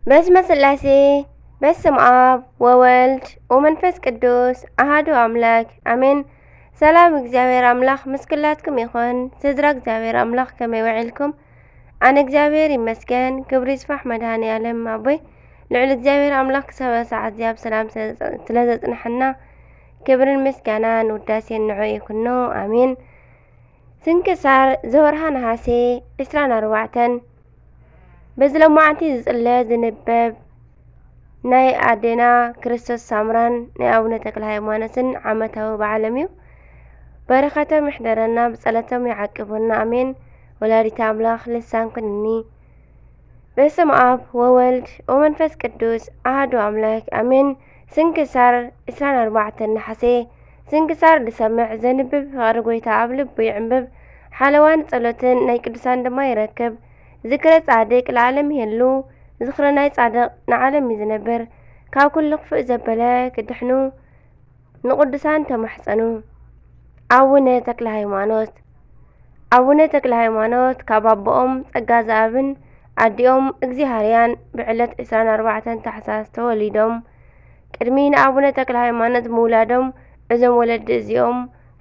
በስመ ስላሴ፣ በስም ኣብ ወወልድ ወመንፈስ ቅዱስ ኣሃዱ ኣምላክ ኣሜን። ሰላም እግዚኣብሔር ኣምላኽ ምስ ኩላትኩም ይኹን። ስድራ እግዚኣብሔር ኣምላኽ ከመይ ውዒልኩም? ኣነ እግዚኣብሔር ይመስገን፣ ክብሪ ይስፋሕ መድኃኔ ዓለም ኣቦይ። ልዑል እግዚኣብሔር ኣምላኽ ክሳብ ሰዓት እዚኣ ብሰላም ስለ ዘጽንሐና ክብርን ምስጋናን ውዳሴን ንዑ ይኩኖ። ኣሜን። ስንክሳር ዘወርሃ ነሃሴ ዕስራን ኣርባዕተን። በዚ ሎማዓንቲ ዝጽለ ዝንበብ ናይ ኣዴና ክርስቶስ ሳምራን ናይ ኣቡነ ተክለ ሃይማኖትን ዓመታዊ በዓሎም እዩ። በረኸቶም ይሕደረና፣ ብጸሎቶም ይዓቅቡና። ኣሜን። ወላዲተ ኣምላኽ ልሳን ኩንኒ። በስም ኣብ ወወልድ ወመንፈስ ቅዱስ ኣሃዱ ኣምላክ ኣሜን። ስንክሳር ዕስራን ኣርባዕተን ነሓሴ። ስንክሳር ዝሰምዕ ዘንብብ ፍቕሪ ጎይታ ኣብ ልቡ ይዕንብብ። ሓለዋን ጸሎትን ናይ ቅዱሳን ድማ ይረክብ። ዝክረ ጻድቅ ለዓለም ይሄሉ። ዝኽሪ ናይ ጻድቕ ንዓለም እዩ ዝነብር። ካብ ኩሉ ክፉእ ዘበለ ክድሕኑ ንቕዱሳን ተማሕጸኑ። ኣቡነ ተክለ ሃይማኖት። ኣቡነ ተክለ ሃይማኖት ካብ ኣቦኦም ጸጋ ዘኣብን ኣዲኦም እግዚኣብሃርያን ብዕለት ዕስራን ኣርባዕተን ታሕሳስ ተወሊዶም። ቅድሚ ንኣቡነ ተክለ ሃይማኖት ምውላዶም እዞም ወለዲ እዚኦም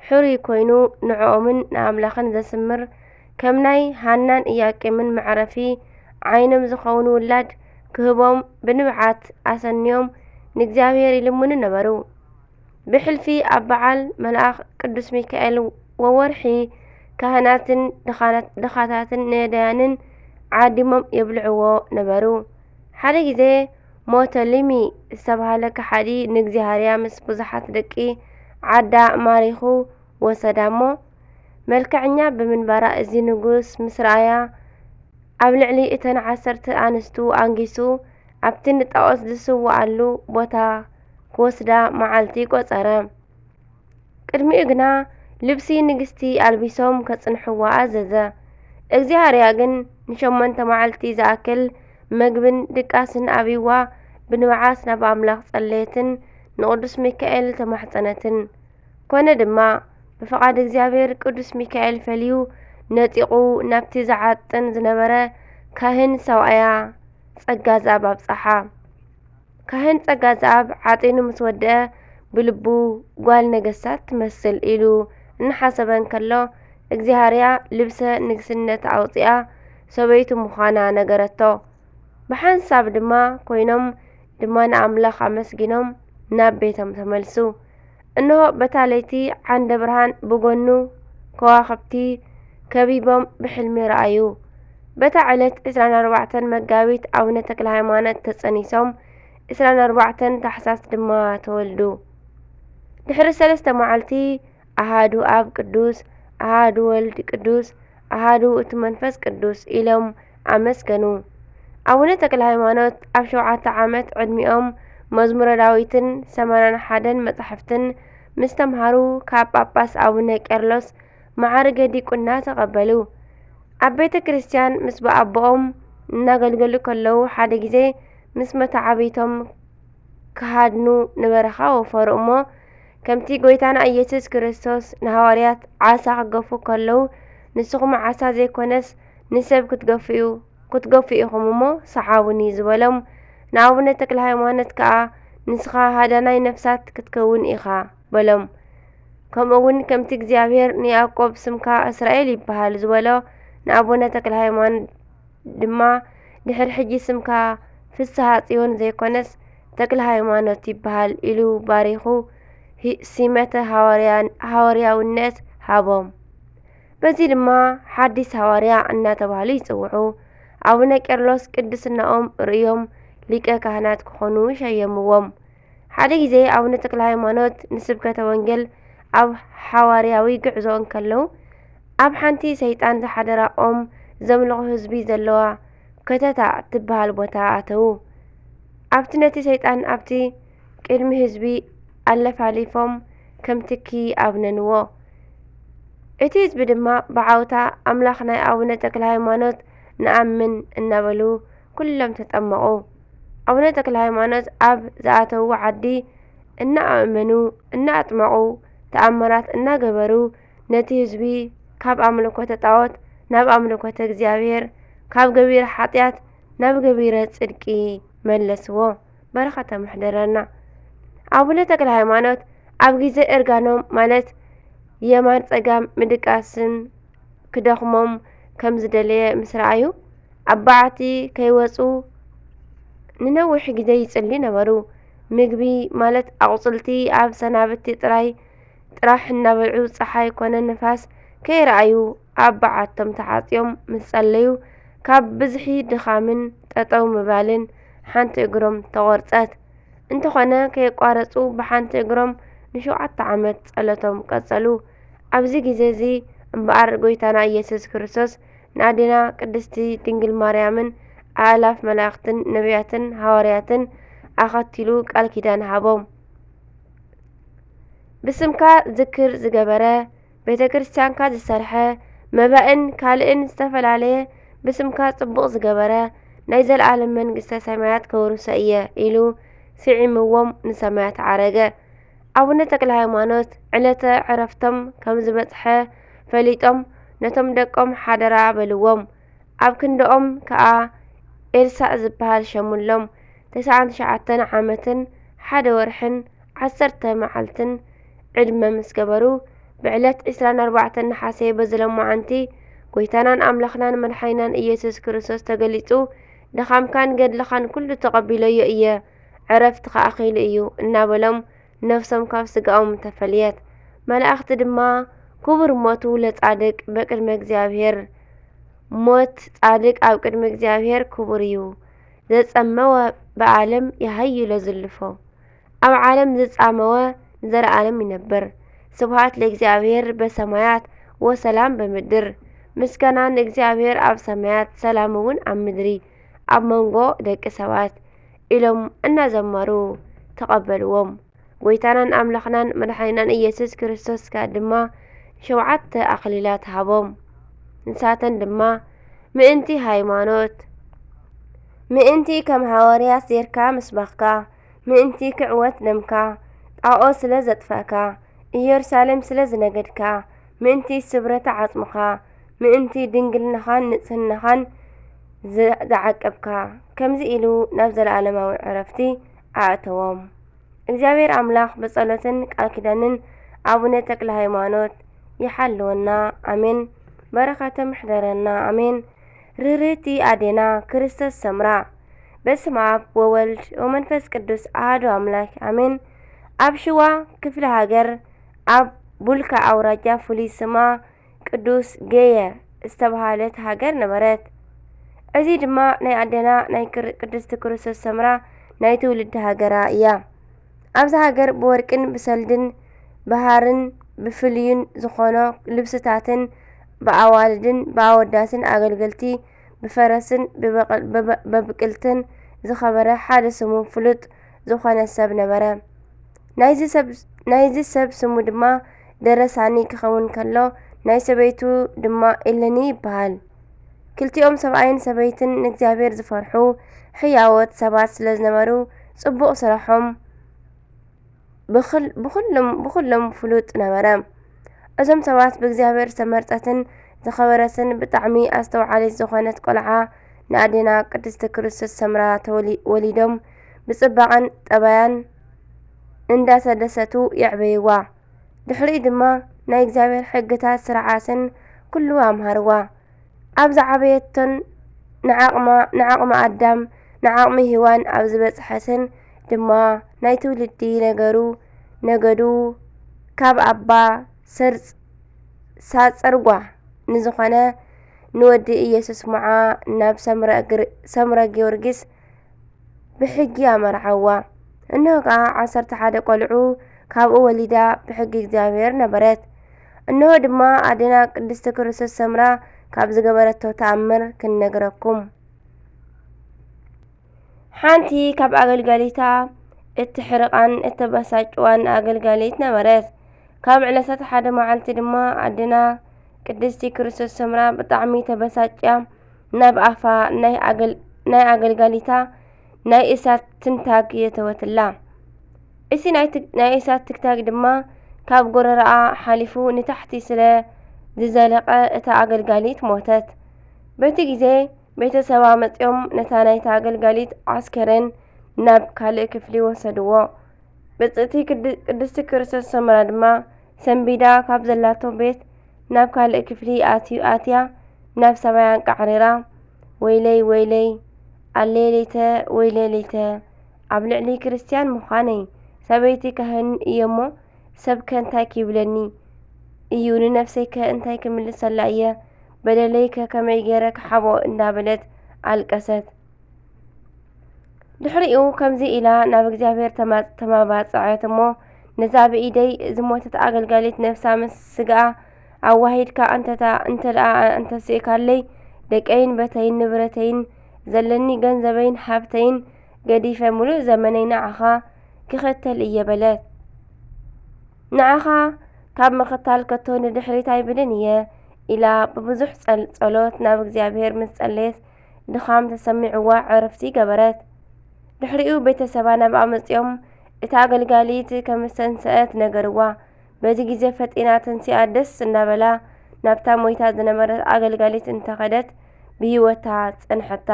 ሕሩይ ኮይኑ ንዕኦምን ንኣምላኽን ዘስምር ከም ናይ ሃናን ኢያቄምን መዕረፊ ዓይኖም ዝኸውን ውላድ ክህቦም ብንብዓት ኣሰንዮም ንእግዚኣብሔር ይልምኑ ነበሩ። ብሕልፊ ኣብ በዓል መልኣኽ ቅዱስ ሚካኤል ወወርሒ ካህናትን ድኻናት-፣ ድኻታትን ነዳያንን ዓዲሞም የብልዕዎ ነበሩ። ሓደ ግዜ ሞተሊሚ ዝተባህለ ከሓዲ ንእግዚሃርያ ምስ ብዙሓት ደቂ ዓዳ ማሪኹ ወሰዳ እሞ፣ መልክዐኛ ብምንባራ እዚ ንጉስ ምስ ረኣያ፣ ኣብ ልዕሊ እተን ዓሰርተ ኣንስቱ ኣንጊሱ ኣብቲ ንጣኦት ዝስውኣሉ ቦታ ክወስዳ መዓልቲ ቆጸረ። ቅድሚኡ ግና ልብሲ ንግስቲ ኣልቢሶም ከጽንሕዋ ኣዘዘ። እግዚኣብሔር ግን ንሸሞንተ መዓልቲ ዝኣክል መግብን ድቃስን ኣብይዋ ብንብዓት ናብ ኣምላኽ ጸለየትን ንቕዱስ ሚካኤል ተማሕጸነትን። ኮነ ድማ፣ ብፍቓድ እግዚኣብሔር ቅዱስ ሚካኤል ፈልዩ ነጢቑ ናብቲ ዝዓጥን ዝነበረ ካህን ሰብኣያ ጸጋ ዘኣብ ኣብጽሓ። ካህን ጸጋ ዘኣብ ዓጢኑ ምስ ወድአ፣ ብልቡ፣ "ጓል ነገስታት ትመስል" ኢሉ እናሓሰበ እንከሎ፣ እግዚኣብሔር ልብሰ ንግስነት ኣውጺኣ ሰበይቱ ምዃና ነገረቶ። ብሓንሳብ ድማ ኮይኖም ድማ ንኣምላኽ ኣመስጊኖም ናብ ቤቶም ተመልሱ። እንሆ በታ ለይቲ ዓንደ ብርሃን ብጎኑ ከዋኽብቲ ከቢቦም ብሕልሚ ረኣዩ። በታ ዕለት ዕስራን ኣርባዕተን መጋቢት ኣቡነ ተክለ ሃይማኖት ተጸኒሶም፣ ዕስራን ኣርባዕተን ታሕሳስ ድማ ተወልዱ። ድሕሪ ሰለስተ መዓልቲ ኣሃዱ ኣብ ቅዱስ፣ ኣሃዱ ወልድ ቅዱስ፣ ኣሃዱ እቲ መንፈስ ቅዱስ ኢሎም ኣመስገኑ። ኣቡነ ተክለ ሃይማኖት ኣብ ሸውዓተ ዓመት ዕድሚኦም መዝሙረ ዳዊትን ሰማንያን ሓደን መጻሕፍትን ምስ ተምሃሩ ካብ ጳጳስ ኣቡነ ቄርሎስ መዓርገ ዲቁና ተቐበሉ። ኣብ ቤተ ክርስቲያን ምስ ብኣቦኦም እናገልገሉ ከለዉ ሓደ ግዜ ምስ መተዓብይቶም ክሃድኑ ንበረኻ ወፈሩ እሞ፣ ከምቲ ጐይታና ኢየሱስ ክርስቶስ ንሃዋርያት ዓሳ ክገፉ ከለዉ፣ "ንስኹም ዓሳ ዘይኮነስ ንሰብ ክትገፍኡ፣ ክትገፍኡ ኢኹም እሞ ሰዓቡኒ" ዝበሎም፣ ንኣቡነ ተክለ ሃይማኖት ከኣ፣ "ንስኻ ሃዳናይ ነፍሳት ክትከውን ኢኻ" በሎም። ከምኡ እውን ከምቲ እግዚኣብሔር ንያዕቆብ "ስምካ እስራኤል ይበሃል" ዝበሎ፣ ንኣቡነ ተክለ ሃይማኖት ድማ፣ "ድሕሪ ሕጂ ስምካ ፍስሃ ጽዮን ዘይኮነስ ተክለ ሃይማኖት ይበሃል" ኢሉ ባሪኹ፣ ሂ-፣ ሲመተ ሃዋርያ-፣ ሃዋርያውነት ሃቦም። በዚ ድማ ሓዲስ ሃዋርያ እናተባህሉ ይጽውዑ። ኣቡነ ቄርሎስ ቅድስናኦም ርእዮም ሊቀ ካህናት ክኾኑ ሸየምዎም። ሓደ ግዜ ኣቡነ ተክለ ሃይማኖት ንስብከተ ወንጌል ኣብ ሓዋርያዊ ጉዕዞ እንከለዉ፣ ኣብ ሓንቲ ሰይጣን ዝሓደራ ኦም ዘምልኹ ህዝቢ ዘለዋ ከተታ እትበሃል ቦታ ኣተዉ። ኣብቲ ነቲ ሰይጣን ኣብቲ ቅድሚ ህዝቢ ኣለፋሊፎም ከም ትኪ ኣብነንዎ። እቲ ህዝቢ ድማ ብዓውታ ኣምላኽ ናይ ኣቡነ ተክለ ሃይማኖት ንኣምን እናበሉ ኩሎም ተጠመቑ። ኣቡነ ተክለ ሃይማኖት ኣብ ዝኣተዉ ዓዲ እናኣእመኑ፣ እናኣጥመቑ፣ ተኣምራት እናገበሩ ነቲ ህዝቢ ካብ ኣምልኮተ ጣዖት ናብ ኣምልኮተ እግዚኣብሔር፣ ካብ ገቢረ ሓጢኣት ናብ ገቢረ ጽድቂ መለስዎ። በረኸቶም ይሕደረና። ኣቡነ ተክለ ሃይማኖት ኣብ ግዜ እርጋኖም ማለት የማን ጸጋም ምድቃስን ክደኽሞም ከም ዝደለየ ምስ ረኣዩ ኣብ በዓቲ ከይወጹ ንነዊሕ ግዜ ይጽልዩ ነበሩ። ምግቢ ማለት ኣቑጽልቲ ኣብ ሰናብቲ ጥራይ ጥራሕ እናበልዑ ጸሓይ ኮነ ንፋስ ከይረኣዩ ኣብ በዓቶም ተዓጽዮም ምስ ጸለዩ ካብ ብዝሒ ድኻምን ጠጠው ምባልን ሓንቲ እግሮም ተቖርጸት። እንተኾነ ከየቋረጹ ብሓንቲ እግሮም ንሸውዓተ ዓመት ጸሎቶም ቀጸሉ። ኣብዚ ግዜ እዚ እምበኣር ጎይታና ኢየሱስ ክርስቶስ ንኣዴና ቅድስቲ ድንግል ማርያምን ኣእላፍ መላእኽትን ነቢያትን ሃዋርያትን ኣኸቲሉ ቃል ኪዳን ሃቦም። ብስምካ ዝክር ዝገበረ፣ ቤተ ክርስቲያንካ ዝሰርሐ፣ መባእን ካልእን ዝተፈላለየ ብስምካ ጽቡቕ ዝገበረ ናይ ዘለኣለም መንግስተ ሰማያት ከውርሶ እየ ኢሉ ስዒምዎም ንሰማያት ዓረገ። ኣቡነ ተክለ ሃይማኖት ዕለተ ዕረፍቶም ከም ዝበጽሐ ፈሊጦም ነቶም ደቆም ሓደራ በልዎም። ኣብ ክንድኦም ከኣ ኤልሳእ ዝበሃል ሸሙሎም። ተስዓን ትሽዓተን ዓመትን ሓደ ወርሕን ዓሰርተ መዓልትን ዕድመ ምስ ገበሩ፣ ብዕለት ዕስራን ኣርባዕተን ነሓሰ በዚ ሎማዓንቲ ጐይታናን ኣምላኽናን መድሓኒናን ኢየሱስ ክርስቶስ ተገሊጹ፣ ድኻምካን ገድልኻን ኩሉ ተቐቢለዮ እየ፣ ዕረፍትኻ ኣኺሉ እዩ እናበሎም ነፍሶም ካብ ስጋኦም ተፈልየት። መላእኽቲ ድማ ክቡር ሞቱ ለጻድቅ በቅድመ እግዚኣብሔር፣ ሞት ጻድቅ ኣብ ቅድሚ እግዚኣብሔር ክቡር እዩ። ዘጸመወ ብዓለም ይሃይሎ ዝልፎ፣ ኣብ ዓለም ዝጻመወ ንዘለኣለም ይነብር። ስብሃት ለእግዚኣብሔር በሰማያት ወሰላም በምድር። ምስጋና ንእግዚኣብሔር ኣብ ሰማያት፣ ሰላም እውን ኣብ ምድሪ ኣብ መንጎ ደቂ ሰባት ኢሎም እናዘመሩ ተቐበልዎም። ጐይታናን ኣምላኽናን መድሓኒናን ኢየሱስ ክርስቶስካ ድማ ሸውዓተ ኣኽሊላት ሃቦም። ንሳተን ድማ ምእንቲ ሃይማኖት፣ ምእንቲ ከም ሃዋርያት ዜርካ ምስባኽካ፣ ምእንቲ ክዕወት ደምካ፣ ጣኦት ስለ ዘጥፋእካ፣ ኢየሩሳሌም ስለ ዝነገድካ፣ ምእንቲ ስብረተ ዓጽምኻ፣ ምእንቲ ድንግልናኻን ንጽህናኻን ዝ-፣ ዝዓቀብካ፣ ከምዚ ኢሉ ናብ ዘለኣለማዊ ዕረፍቲ ኣእተዎም። እግዚኣብሔር ኣምላኽ ብጸሎትን ቃል ኪዳንን ኣቡነ ተክለ ሃይማኖት ይሓልወና። ኣሜን። በረኸቶም ይሕደረና። ኣሜን። ርህርህቲ ኣዴና ክርስቶስ ሰምራ። በስመ ኣብ ወወልድ ወመንፈስ ቅዱስ ኣሐዱ ኣምላክ ኣሜን። ኣብ ሽዋ ክፍለ ሃገር ኣብ ቡልካ ኣውራጃ ፍሉይ ስማ ቅዱስ ጌየ ዝተባህለት ሃገር ነበረት። እዚ ድማ ናይ ኣዴና ናይ ክር-፣ ቅድስቲ ክርስቶስ ሰምራ ናይ ትውልዲ ሃገራ እያ። ኣብዛ ሃገር ብወርቅን ብሰልድን ብሃርን ብፍልዩን ዝኾኖ ልብስታትን ብኣዋልድን ብኣወዳትን ኣገልገልቲ ብፈረስን ብበቕል-፣ ብበ-፣ በብቅልትን ዝኸበረ ሓደ ስሙ ፍሉጥ ዝኾነ ሰብ ነበረ። ናይዚ ሰብ፣ ናይዚ ሰብ ስሙ ድማ ደረሳኒ ክኸውን ከሎ፣ ናይ ሰበይቱ ድማ ኤለኒ ይበሃል። ክልቲኦም ሰብኣይን ሰበይትን ንእግዚኣብሔር ዝፈርሑ ሕያዎት ሰባት ስለ ዝነበሩ፣ ጽቡቕ ስራሖም ብኹል-፣ ብኹሎም፣ ብኹሎም ፍሉጥ ነበረ። እዞም ሰባት ብእግዚኣብሔር ዝተመርጸትን ዝኸበረትን ብጣዕሚ ኣስተውዓሊት ዝኾነት ቆልዓ ንኣዴና ቅድስቲ ክርስቶስ ሰምራ ተወሊ-፣ ወሊዶም ብጽባቐን ጠባያን እንዳተደሰቱ የዕበይዋ። ድሕሪኡ ድማ ናይ እግዚኣብሔር ሕግታት ስርዓትን ኩሉ ኣምሃርዋ። ኣብ ዝዓበየቶን ንዓቕማ፣ ንዓቕሚ ኣዳም፣ ንዓቕሚ ሄዋን ኣብ ዝበጽሐትን ድማ ናይ ትውልዲ ነገሩ፣ ነገዱ ካብ ኣባ ሰርጽ-፣ ሳጸርጓ ንዝኾነ ንወዲ ኢየሱስ ሞዓ ናብ ሰምረ ግር-፣ ሰምረ ጊዮርጊስ ብሕጊ ኣመርዓዋ። እንሆ ከኣ ዓሰርተ ሓደ ቆልዑ ካብኡ ወሊዳ ብሕጊ እግዚኣብሔር ነበረት። እንሆ ድማ ኣዴና ቅድስቲ ክርስቶስ ሰምራ ካብ ዝገበረቶ ተኣምር ክንነግረኩም። ሓንቲ ካብ ኣገልጋሊታ እትሕርቓን እተበሳጭዋን ኣገልጋሊት ነበረት። ካብ ዕለታት ሓደ መዓልቲ ድማ ኣዴና ቅድስቲ ክርስቶስ ሰምራ ብጣዕሚ ተበሳጭያ ናብ ኣፋ ናይ ኣገል-፣ ናይ ኣገልጋሊታ ናይ እሳት ትንታግ የተወትላ። እቲ ናይ ትግ-፣ ናይ እሳት ትግታግ ድማ ካብ ጎረረኣ ሓሊፉ ንታሕቲ ስለ ዝዘለቐ እታ ኣገልጋሊት ሞተት። በቲ ግዜ ቤተሰባ መጺኦም ነታ ናይታ ኣገልጋሊት ዓስከሬን ናብ ካልእ ክፍሊ ወሰድዎ። ብጽእቲ ቅድ-፣ ቅድስቲ ክርስቶስ ሰምራ ድማ ሰንቢዳ ካብ ዘላቶ ቤት ናብ ካልእ ክፍሊ ኣትዩ-፣ ኣትያ ናብ ሰማይ ኣንቃዕሪራ፣ "ወይለይ፣ ወይለይ፣ ኣሌሊተ፣ ወይለሊተ፣ ኣብ ልዕሊ ክርስትያን ምዃነይ፣ ሰበይቲ ካህን እየ እሞ፣ ሰብከ እንታይ ኪብለኒ እዩ? ንነፍሰይከ እንታይ ክምልሰላ እየ? በደለይከ ከመይ ገይረ ክሓብኦ?" እንዳበለት ኣልቀሰት። ድሕሪኡ ከምዚ ኢላ ናብ እግዚኣብሔር ተማ-፣ ተማባጽዐት እሞ፣ "ነዛ ብኢደይ ዝሞተት ኣገልጋሊት ነፍሳ ምስ ስጋኣ ኣዋሂድካ እንተታ-፣ እንተ ደኣ ኣንተስእካለይ፣ ደቀይን በተይን ንብረተይን ዘለኒ ገንዘበይን ሃብተይን ገዲፈ ምሉእ ዘመነይ ንዓኻ ክኸተል እየ" በለት። "ንዓኻ ካብ ምኽታል ከቶ ንድሕሪት ኣይብልን እየ" ኢላ ብብዙሕ ጸል-፣ ጸሎት ናብ እግዚኣብሔር ምስ ጸለየት፣ ድኻም ተሰሚዕዋ ዕረፍቲ ገበረት። ድሕሪኡ ቤተሰባ ናብኣ መጺኦም፣ እታ ኣገልጋሊት ከም ዝተንስአት ነገርዋ። በዚ ግዜ ፈጢና ተንሲኣ ደስ እናበላ ናብታ ሞይታ ዝነበረት ኣገልጋሊት እንተኸደት፣ ብህይወታ ጸንሐታ።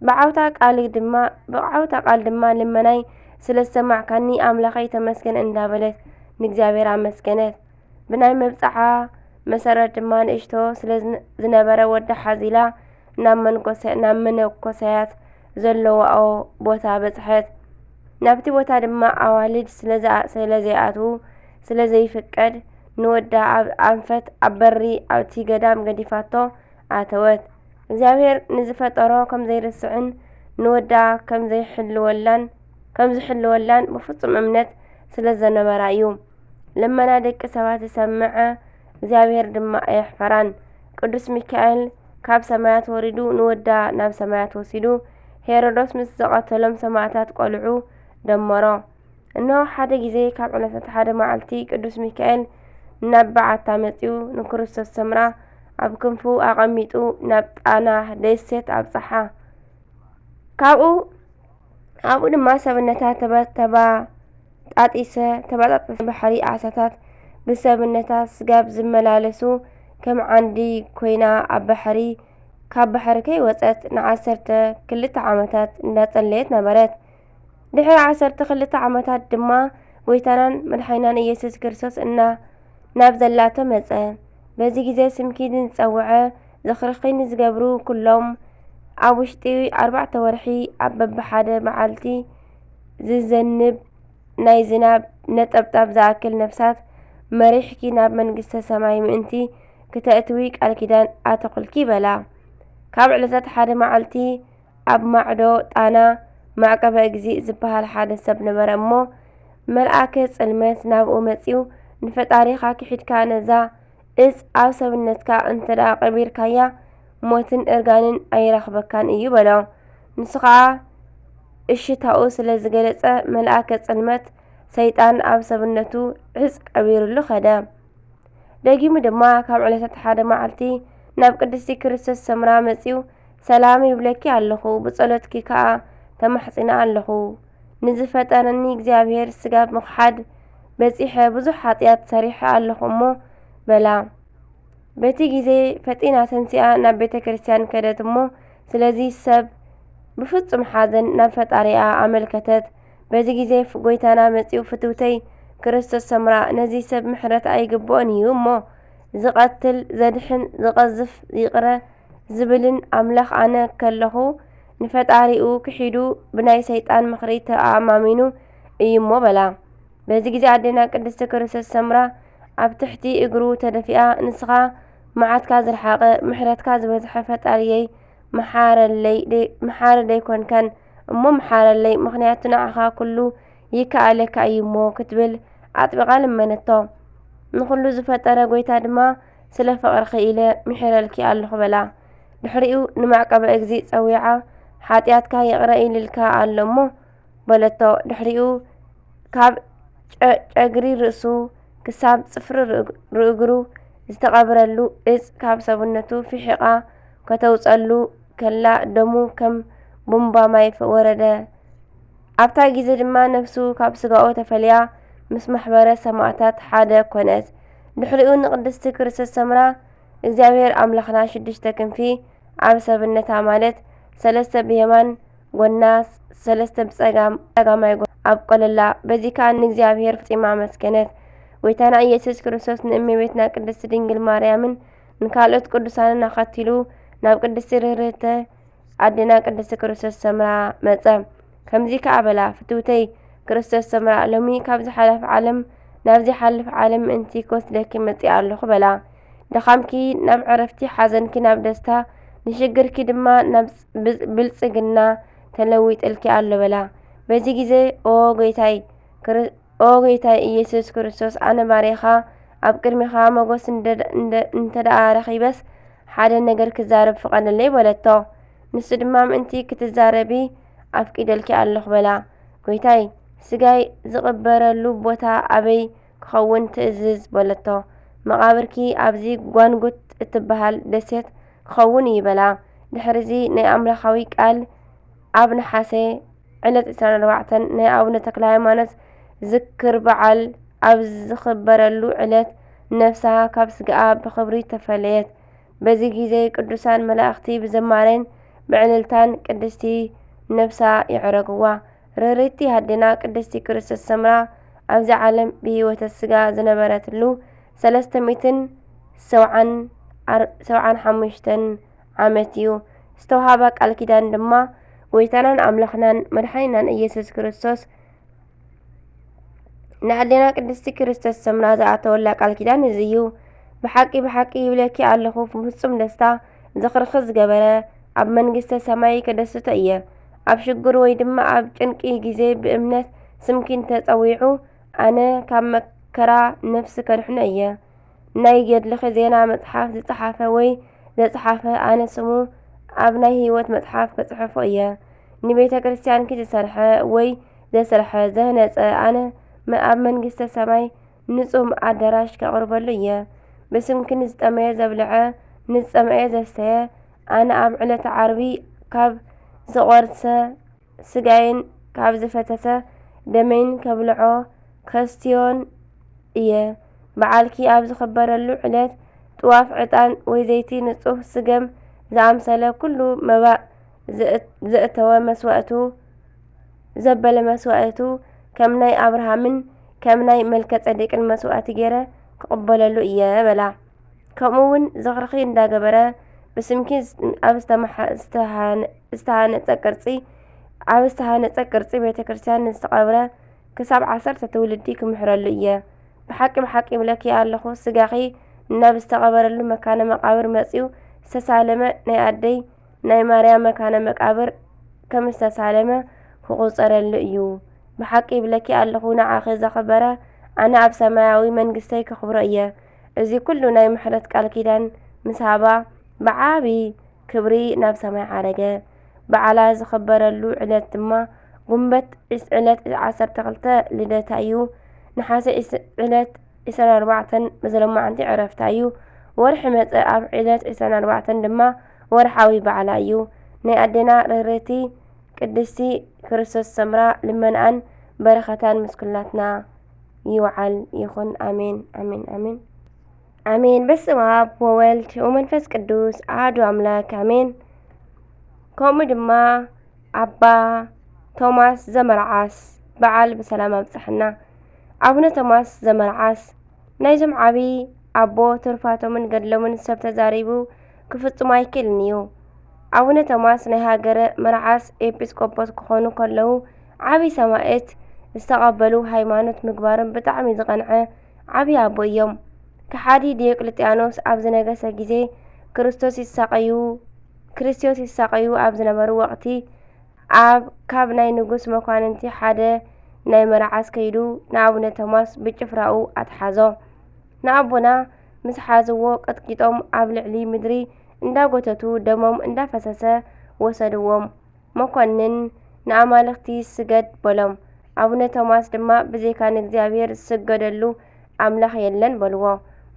ብዓውታ ቃል ድማ፣ ብዓውታ ቃል ድማ ልመናይ ስለ ዝሰማዕካኒ ኣምላኸይ ተመስገን እንዳበለት ንእግዚኣብሔር ኣመስገነት። ብናይ መብጽዓ መሰረት ድማ ንእሽቶ ስለ ዝነ-፣ ዝነበረ ወዳ ሓዚላ ናብ መንኮሰ-፣ ናብ መነኮሰያት ዘለዋኦ ቦታ በጽሐት። ናብቲ ቦታ ድማ ኣዋልድ ስለ ዝኣ-፣ ስለ ዘይኣትዉ፣ ስለ ዘይፍቀድ፣ ንወዳ ኣብ ኣንፈት ኣብ በሪ ኣብቲ ገዳም ገዲፋቶ ኣተወት። እግዚኣብሔር ንዝፈጠሮ ከም ዘይርስዕን ንወዳ ከም ዘይሕልወላን፣ ከም ዝሕልወላን ብፍጹም እምነት ስለ ዘነበራ እዩ። ልመና ደቂ ሰባት ዝሰምዐ እግዚኣብሔር ድማ ኣየሕፈራን። ቅዱስ ሚካኤል ካብ ሰማያት ወሪዱ ንወዳ ናብ ሰማያት ወሲዱ፣ ሄሮዶስ ምስ ዝቐተሎም ሰማዕታት ቆልዑ ደመሮ። እነሆ ሓደ ግዜ ካብ ዕለታት ሓደ መዓልቲ ቅዱስ ሚካኤል ናብ በዓታ መጺኡ ንክርስቶስ ሰምራ ኣብ ክንፉ ኣቐሚጡ ናብ ጣና ደሴት ኣብጽሓ። ካብኡ፣ ኣብኡ ድማ ሰብነታ ተባ-፣ ተባጣጢሰ፣ ተባጣጠሰ ባሕሪ ዓሳታት ብሰብነታ ስጋብ ዝመላለሱ ከም ዓንዲ ኮይና ኣብ ባሕሪ፣ ካብ ባሕሪ ከይወጸት ንዓሰርተ ክልተ ዓመታት እንዳጸለየት ነበረት። ድሕሪ ዓሰርተ ክልተ ዓመታት ድማ ጎይታናን መድሓኒናን ኢየሱስ ክርስቶስ እና ናብ ዘላቶ መጸ። በዚ ግዜ ስምኪ ንዝጸውዐ፣ ዝኽርኺ ንዝገብሩ ኩሎም፣ ኣብ ውሽጢ ኣርባዕተ ወርሒ ኣብ በብሓደ መዓልቲ ዝዘንብ ናይ ዝናብ ነጠብጣብ ዝኣክል ነፍሳት መሪሕኪ ናብ መንግስተ ሰማይ ምእንቲ ክተእትዊ ቃል ኪዳን ኣተኹልኪ በላ። ካብ ዕለታት ሓደ መዓልቲ ኣብ ማዕዶ ጣና ማዕቀበ እግዚእ ዝበሃል ሓደ ሰብ ነበረ እሞ፣ መልኣከ ጽልመት ናብኡ መጺኡ፣ "ንፈጣሪኻ ክሒድካ ነዛ እጽ ኣብ ሰብነትካ እንተ ደኣ ቀቢርካያ፣ ሞትን እርጋንን ኣይረኽበካን እዩ" በሎ። ንሱ ኸኣ እሽታኡ ስለ ዝገለጸ፣ መልኣከ ጽልመት ሰይጣን ኣብ ሰብነቱ ዕጽ ቀቢሩሉ ኸደ። ደጊሙ ድማ ካብ ዕለታት ሓደ መዓልቲ ናብ ቅድስቲ ክርስቶስ ሰምራ መጺኡ፣ "ሰላም ይብለኪ ኣለኹ፣ ብጸሎትኪ ከኣ ተማሕጺነ ኣለኹ። ንዝፈጠረኒ እግዚኣብሔር ስጋ ምኽሓድ በጺሐ ብዙሕ ሓጢኣት ሰሪሐ ኣለኹ እሞ" በላ። በቲ ግዜ ፈጢና ተንሲኣ ናብ ቤተ ክርስቲያን ከደት እሞ፣ ስለዚ ሰብ ብፍጹም ሓዘን ናብ ፈጣሪኣ ኣመልከተት። በዚ ግዜ ፍ-፣ ጎይታና መጺኡ፣ "ፍትውተይ ክርስቶስ ሰምራ፣ ነዚ ሰብ ምሕረት ኣይግብኦን እዩ እሞ፣ ዝቐትል፣ ዘድሕን፣ ዝቐዝፍ፣ ይቕረ ዝብልን ኣምላኽ ኣነ ከለኹ፣ ንፈጣሪኡ ክሒዱ ብናይ ሰይጣን ምኽሪ ተኣማሚኑ እዩ እሞ" በላ። በዚ ግዜ ኣዴና ቅድስቲ ክርስቶስ ሰምራ ኣብ ትሕቲ እግሩ ተደፊኣ፣ "ንስኻ መዓትካ ዝረሓቐ፣ ምሕረትካ ዝበዝሐ ፈጣሪየይ፣ መሓረለይ ደይ-፣ መሓሪ ደይኮንካን እሞ መሓረለይ፣ ምኽንያቱ ንዓኻ ኩሉ ይከኣለካ እዩ እሞ" ክትብል ኣጥቢቓ ለመነቶ። ንኹሉ ዝፈጠረ ጎይታ ድማ፣ "ስለ ፍቕርኺ ኢለ ምሒረልኪ ኣለኹ" በላ። ድሕሪኡ ንማዕቀበ እግዚእ ጸዊዓ፣ "ሓጢኣትካ ይቕረ ኢልልካ ኣሎ እሞ" በለቶ። ድሕሪኡ ካብ ጨ-፣ ጨግሪ ርእሱ ክሳብ ጽፍሪ ርእ-፣ ርእግሩ ዝተቐብረሉ እጽ ካብ ሰብነቱ ፊሒቓ ከተውጸሉ ከላ፣ ደሙ ከም ቡምባ ማይ ፈ-፣ ወረደ። ኣብታ ግዜ ድማ ነፍሱ ካብ ስጋኡ ተፈልያ ምስ ማሕበረ ሰማእታት ሓደ ኮነት። ድሕሪኡ ንቅድስቲ ክርስቶስ ሰምራ እግዚኣብሔር ኣምላኽና ሽዱሽተ ክንፊ ኣብ ሰብነታ፣ ማለት ሰለስተ ብየማን ጎና፣ ሰለስተ ብጸጋም ጸጋማይ ጎ-፣ ኣብቆለላ። በዚ ከኣ ንእግዚኣብሔር ፈጺማ ኣመስገነት። ጎይታና ኢየሱስ ክርስቶስ ንእመቤትና ቅድስት ድንግል ማርያምን ንካልኦት ቅዱሳንን ኣኸቲሉ ናብ ቅድስቲ ርህርህተ ኣዴና ቅድስቲ ክርስቶስ ሰምራ መጸ። ከምዚ ከኣ በላ፣ ፍትውተይ ክርስቶስ ሰምራ፣ ሎሚ ካብ ዝሓለፈ ዓለም ናብ ዘይሓልፍ ዓለም ምእንቲ ክወስደኪ መጺኣ ኣለኹ በላ። ድኻምኪ ናብ ዕረፍቲ፣ ሓዘንኪ ናብ ደስታ፣ ንሽግርኪ ድማ ናብ ብ-፣ ብልጽግና ተለዊጥልኪ ኣሎ በላ። በዚ ግዜ፣ ኦ ጎይታይ፣ ክር-፣ ኦ ጎይታይ ኢየሱስ ክርስቶስ፣ ኣነ ባርያኻ ኣብ ቅድሜኻ ሞገስ እንደ-፣ እንደ-፣ እንተ ደኣ ረኺበስ፣ ሓደ ነገር ክዛረብ ፍቐደለይ በለቶ። ንሱ ድማ፣ ምእንቲ ክትዛረቢ ኣፍቂደልኪ ኣለኹ በላ። ጎይታይ፣ ስጋይ ዝቕበረሉ ቦታ ኣበይ ክኸውን ትእዝዝ በለቶ። መቓብርኪ ኣብዚ ጓንጉት እትበሃል ደሴት ክኸውን እዩ በላ። ድሕሪዚ ናይ ኣምላኻዊ ቃል ኣብ ነሓሰ ዕለት ዕስራን ኣርባዕተን ናይ ኣቡነ ተክለ ሃይማኖት ዝክር በዓል ኣብ ዝኽበረሉ ዕለት ነፍሳ ካብ ስጋኣ ብኽብሪ ተፈለየት። በዚ ግዜ ቅዱሳን መላእኽቲ ብዝማሬን ብዕልልታን ቅድስቲ ነፍሳ የዕረግዋ። ርህርህቲ ኣዴና ቅድስቲ ክርስቶስ ሰምራ ኣብዚ ዓለም ብህይወተ ስጋ ዝነበረትሉ ሰለስተ ሚእትን ሰብዓን ኣር-፣ ሰብዓን ሓሙሽተን ዓመት እዩ። ዝተውሃባ ቃል ኪዳን ድማ ጎይታናን ኣምላኽናን መድሓኒናን ኢየሱስ ክርስቶስ ንኣዴና ቅድስቲ ክርስቶስ ሰምራ ዝኣተወላ ቃል ኪዳን እዚ እዩ። ብሓቂ፣ ብሓቂ ይብለኪ ኣለኹ፣ ብፍጹም ደስታ ዝኽርኺ ዝገበረ ኣብ መንግስተ ሰማይ ከደስቶ እየ። ኣብ ሽግር ወይ ድማ ኣብ ጭንቂ ግዜ ብእምነት ስምኪ እንተጸዊዑ፣ ኣነ ካብ መከራ ነፍሲ ከድሕኖ እየ። ናይ ገድልኺ ዜና መጽሓፍ ዝጸሓፈ ወይ ዘጽሓፈ፣ ኣነ ስሙ ኣብ ናይ ህይወት መጽሓፍ ክጽሕፎ እየ። ንቤተ ክርስቲያንኪ ዝሰርሐ ወይ ዘስርሐ፣ ዘህነጸ፣ ኣነ መ-፣ ኣብ መንግስተ ሰማይ ንጹም ኣዳራሽ ከቕርበሉ እየ። ብስምኪ ንዝጠመየ ዘብልዐ፣ ንዝጸምአ ዘስተየ፣ ኣነ ኣብ ዕለተ ዓርቢ ካብ ዝቖርሰ ስጋይን ካብ ዝፈሰሰ ደመይን ከብልዖ ከስትዮን እየ። በዓልኪ ኣብ ዝኽበረሉ ዕለት ጥዋፍ፣ ዕጣን ወይ ዘይቲ፣ ንጹህ ስገም ዝኣምሰለ ኩሉ መባእ ዘእ-፣ ዘእተወ መስዋእቱ፣ ዘበለ መስዋእቱ ከም ናይ ኣብርሃምን ከም ናይ መልከ ጸዴቅን መስዋእቲ ገይረ ክቕበለሉ እየ በላ። ከምኡ እውን ዝኽርኺ እንዳገበረ ብስምኪ ኣብ ዝተመሓ-፣ ዝተሃነ-፣ ዝተሃነጸ ቅርጺ፣ ኣብ ዝተሃነጸ ቅርጺ ቤተ ክርስቲያን ንዝተቐብረ ክሳብ ዓሰርተ ትውልዲ ክምሕረሉ እየ። ብሓቂ፣ ብሓቂ ይብለኪ ኣለኹ፣ ስጋኺ ናብ ዝተቐበረሉ መካነ መቃብር መጺኡ ዝተሳለመ ናይ ኣደይ ናይ ማርያም መካነ መቃብር ከም ዝተሳለመ ክቑጸረሉ እዩ። ብሓቂ ይብለኪ ኣለኹ፣ ንዓኺ ዘኸበረ ኣነ ኣብ ሰማያዊ መንግስተይ ከኽብሮ እየ። እዚ ኩሉ ናይ ምሕረት ቃል ኪዳን ምስ ሃባ ብዓቢ ክብሪ ናብ ሰማይ ዓረገ። በዓላ ዝኸበረሉ ዕለት ድማ ጉንበት ዕስ-፣ ዕለት ዓሰርተ ክልተ ልደታ እዩ። ነሓሰ ዕስ-፣ ዕለት ዕስራን ኣርባዕተን መዘለማዕንቲ ዕረፍታ እዩ። ወርሒ መጸ ኣብ ዕለት ዕስራን ኣርባዕተን ድማ ወርሓዊ በዓላ እዩ። ናይ ኣዴና ርህርህቲ ቅድስቲ ክርስቶስ ሰምራ ልመናኣን በረኸታን ምስ ኩላትና ይውዓል ይኹን። ኣሜን፣ ኣሜን፣ ኣሜን። ኣሜን። በስመ ኣብ ወወልድ ወመንፈስ ቅዱስ ኣሐዱ ኣምላክ ኣሜን። ከምኡ ድማ ኣባ ቶማስ ዘመርዓስ በዓል ብሰላም ኣብጽሐና። ኣቡነ ቶማስ ዘመርዓስ ናይዞም ዓቢ ኣቦ ትሩፋቶምን ገድሎምን ሰብ ተዛሪቡ ክፍጽሞ ኣይክእልን እዩ። ኣቡነ ቶማስ ናይ ሃገረ መርዓስ ኤጲስቆጶስ ክኾኑ ከለዉ ዓቢ ሰማእት ዝተቐበሉ፣ ሃይማኖት ምግባሮም ብጣዕሚ ዝቐንዐ ዓቢ ኣቦ እዮም። ከሓዲ ዲዮቅልጥያኖስ ኣብ ዝነገሰ ግዜ ክርስቶስ ይሳቐዩ፣ ክርስቶስ ይሳቐዩ ኣብ ዝነበሩ ወቕቲ ኣብ ካብ ናይ ንጉስ መኳንንቲ ሓደ ናይ መርዓስ ከይዱ ንኣቡነ ቶማስ ብጭፍራኡ ኣትሓዞ። ንኣቦና ምስ ሓዝዎ ቀጥቂጦም ኣብ ልዕሊ ምድሪ እንዳጎተቱ ደሞም እንዳፈሰሰ ወሰድዎም። መኮንን ንኣማልኽቲ ስገድ በሎም። ኣቡነ ቶማስ ድማ ብዘይካ ንእግዚኣብሔር ዝስገደሉ ኣምላኽ የለን በልዎ።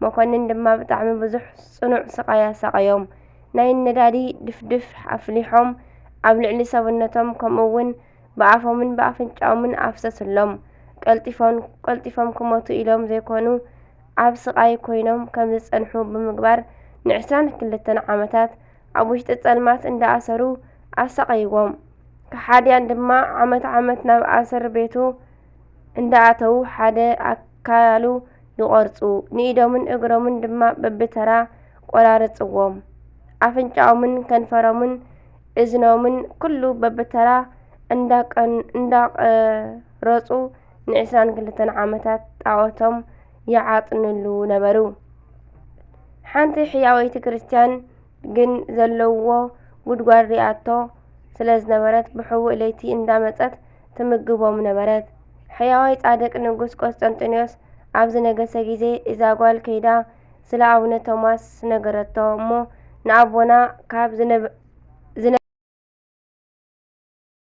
መኮንን ድማ ብጣዕሚ ብዙሕ ጽኑዕ ስቓይ ኣሳቐዮም። ናይ ነዳዲ ድፍድፍ ኣፍሊሖም ኣብ ልዕሊ ሰብነቶም ከምኡ እውን ብኣፎምን ብኣፍንጫኦምን ኣፍሰስሎም። ቀልጢፎም፣ ቀልጢፎም ክሞቱ ኢሎም ዘይኮኑ ኣብ ስቓይ ኮይኖም ከም ዝጸንሑ ብምግባር ንዕስራን ክልተን ዓመታት ኣብ ውሽጢ ጸልማት እንዳኣሰሩ ኣሳቐይዎም። ከሓድያን ድማ ዓመት ዓመት ናብ ኣሰር ቤቱ እንዳኣተዉ ሓደ ኣካሉ ይቖርጹ፣ ንኢዶምን እግሮምን ድማ በብተራ ቆራርጽዎም። ኣፍንጫኦምን ከንፈሮምን እዝኖምን ኩሉ በብተራ እንዳቀን-፣ እንዳቐረጹ ንዕስራን ክልተን ዓመታት ጣዖቶም ይዓጥንሉ ነበሩ። ሓንቲ ሕያወይቲ ክርስትያን ግን ዘለውዎ ጉድጓድ ሪኣቶ ስለ ዝነበረት፣ ብሕቡእ ለይቲ እንዳመጸት ትምግቦም ነበረት። ሕያዋይ ጻድቅ ንጉስ ቆስጠንጢኖስ ኣብ ዝነገሰ ግዜ፣ እዛ ጓል ከይዳ ስለ ኣቡነ ቶማስ ነገረቶ እሞ፣ ንኣቦና ካብ ዝነብ-፣